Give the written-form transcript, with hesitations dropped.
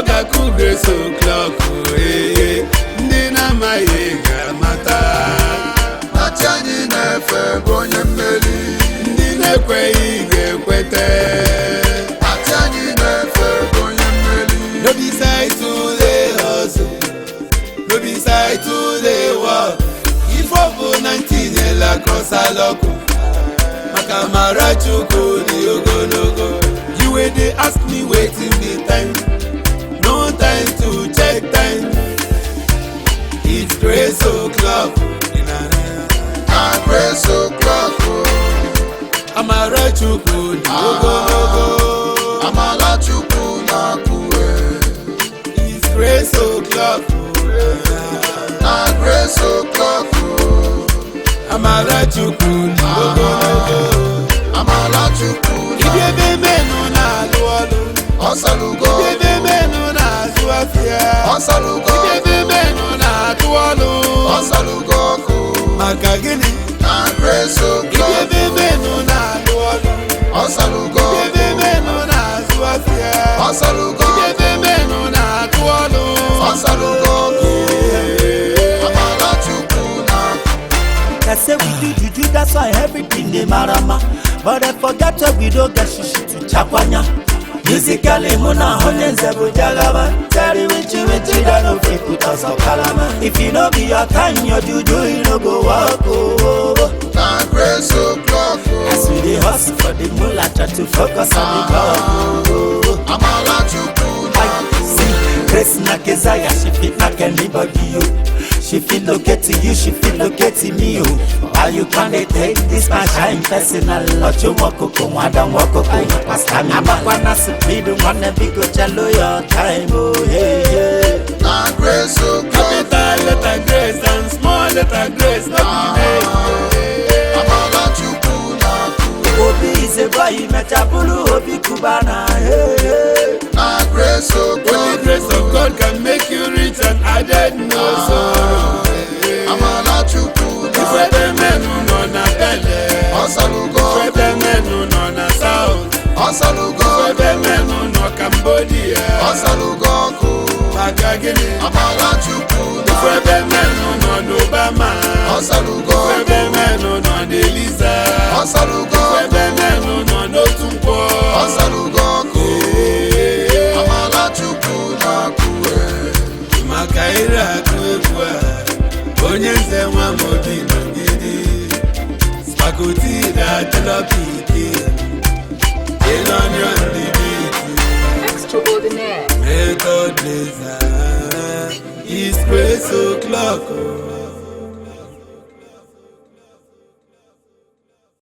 Ga-akụ grace o'clock, ee, ndị na-amaghị ga-amata. Na chi anyị na-efe bụ onye mmeri. Ndị na-ekweghị ga-ekwete. Na chi anyị na-efe bụ onye mmeri. No be side to dey hustle, no be side to dey work. Ife ọ bụ na ntinyela kọsalọkụ maka amara Chukwu dị ogologo. You wey dey ask me wetin be time, no time to check time. It's grace o'clock. Na grace o'clock o. Amara Chukwu dị ogologo. Amara Chukwu na-akụ e. It's grace o'clock. Na grace o'clock o. Amara Chukwu dị ogologo. Amara Chukwu Ibi na ebe menu na-alụ ọlụ. Ọsalugo. Ibi ebe menu na-azụ afịa. Ọsalugo. Ibi ebe menu na-atụ ọlụ. Ọsalugo ọkụ. Maka gịnị? Na grace Ibi o'clock. ebe menu na-alụ ọlụ. Ọsalugo. Ibi ebe menu na-azụ afịa. Ọsalugo. Ibi ebe menu na-atụ ọlụ. Ọsalugo ọkụ. Amara Chukwu na-akụ. They say we do juju, that's why everything dey marama. But I forget that we don't get shishi to chakwanya. Musically, muna onye nze bụ jagaba. Tell wichi wichi don't no fit put us on kalama. If you no be your time, your juju, you no go work. Oh. Na grace o'clock o. As we dey hustle for the moolah, try to focus on the goal. Oh. Amara Chukwu I na-akụ. see Grace na Kezaya, she fit knock anybody you. She fit locate to you, she fit locate to me oh. Why you can't dey take this my shine personal? Ocho wakoko, wada wakoko, pastor mi makwana speed, wanna be go chalo your time oh yeah yeah. Na grace o'clock. Capital letter grace and small letter grace no be name. Amara Chukwu na-akụ. Obi is a boy, mechabulu Obi Kubana hey hey. Na grace Only o'clock. grace of God can make you rich and added no sorrow. Amara Chukwu Ife na-akụ. ebe menu nọ na Bele. Ọsalugo. Ife ebe menu nọ na South. Ọsalugo. Ife ebe menu nọ Cambodia. Ọsalugo ọkụ. Maka gịnị? Amara Chukwu Ife na-akụ. ebe menu nọ n'Obama. Ọsalugo. Ife ebe menu nọ n'Eliza. Ọsalugo. Ife ebe menu nọ n'otu nkwọ. Ọsalugo ọkụ. Amara Chukwu na-akụ e. Maka ire akụ egwu a, onye nze nwa m obi nọgide spakoti na telopiki ịnọnyọ ndị biti. Extraordinaire. Method blazer is grace o'clock. Oh.